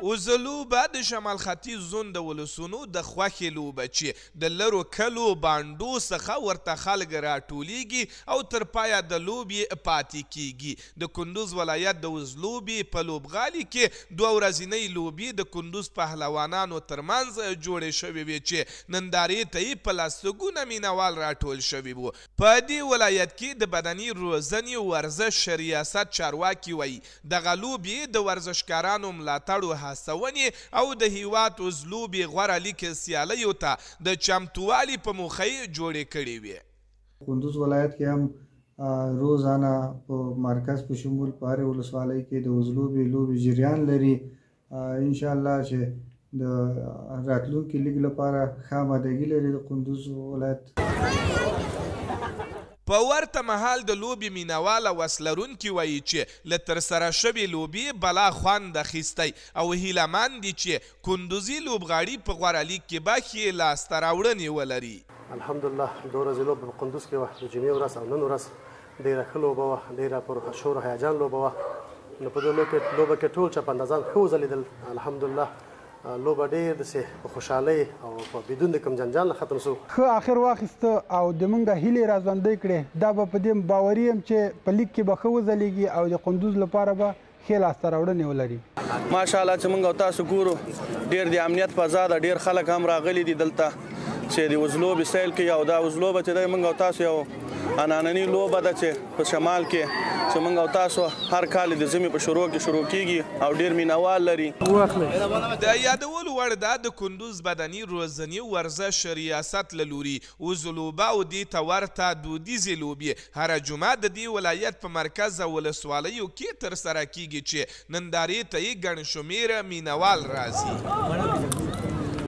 وزلوبه د شمال ختیځ زون د ولسونو د خوښې لوبه چې د لرو کلو بانډو څخه ورته خلک راټولیږي او تر پایه د لوبې پاتې کیږي. د کندوز ولایت د وزلوبې په لوبغالي کې دوه ورځینۍ لوبې د کندوز پهلوانانو ترمنځ جوړې شوې وې چې نندارې ته یې په لسګونه مینوال راټول شوي وو. په دې ولایت کې د بدني روزنې ورزش ریاست چارواکي وایي، دغه لوبې د ورزشکارانو ملاتړو هڅونې او د هیواد وزلوبې غوره لیک سیالیو ته د چمتووالي په موخه یې جوړې کړې وې. کندوز ولایت کې هم روزانه په مرکز په شمول په هرې ولسوالۍ کې د وزلوبې لوبې جریان لري. انشاءالله چې د راتلونکي لیګ لپاره ښه آمادګي لري د کندوز ولایت. په ورته مهال د لوبې مینوال او وسلرونکي وایي چې له ترسره شوې لوبې بلا خوند اخیستی او هیله مند دي چې کندوزي لوبغاړي په غوره لیګ کې به ښې لاسته راوړنې ولري. الحمدلله دوه ورځې لوبه په کندوز کې وه، د جمعې ورځ او نن ورځ ډېره ښه لوبه وه، ډېره پر شور او هیجان لوبه وه. نو په دې لوبه کې ټول چپاندازان ښه وځلېدل. الحمدلله لوبه ډېر داسې په خوشحالۍ او په بدون د کوم جنجال نه ختم سو. ښه اخر واخیسته او د مونږ هیلې را ژوندۍ کړې. دا به په دې باوري یم چې په لیګ کې به ښه وځلېږي او د کندوز لپاره به ښې لاسته راوړنې ولري. ماشاءالله چې مونږ او تاسو ګورو ډېر د امنیت فضا ده، ډېر خلک هم راغلي دي دلته چې د وزلوبې سیل کوي. او دا وزلوبه چې دی مونږ او تاسو یو عنعنوي لوبه ده چې په شمال کې چې مونږ او تاسو هر کال د ژمي په شروع کې شروع کیږي او ډېر مینوال لري. د یادولو وړ ده د کندوز بدني روزنې ورزش ریاست له لوري وزلوبه او دې ته ورته دودیزې لوبې هره جمعه د دې ولایت په مرکز او ولسوالیو کې ترسره کیږي چې نندارې ته یې ګڼ شمېر مینوال راځي.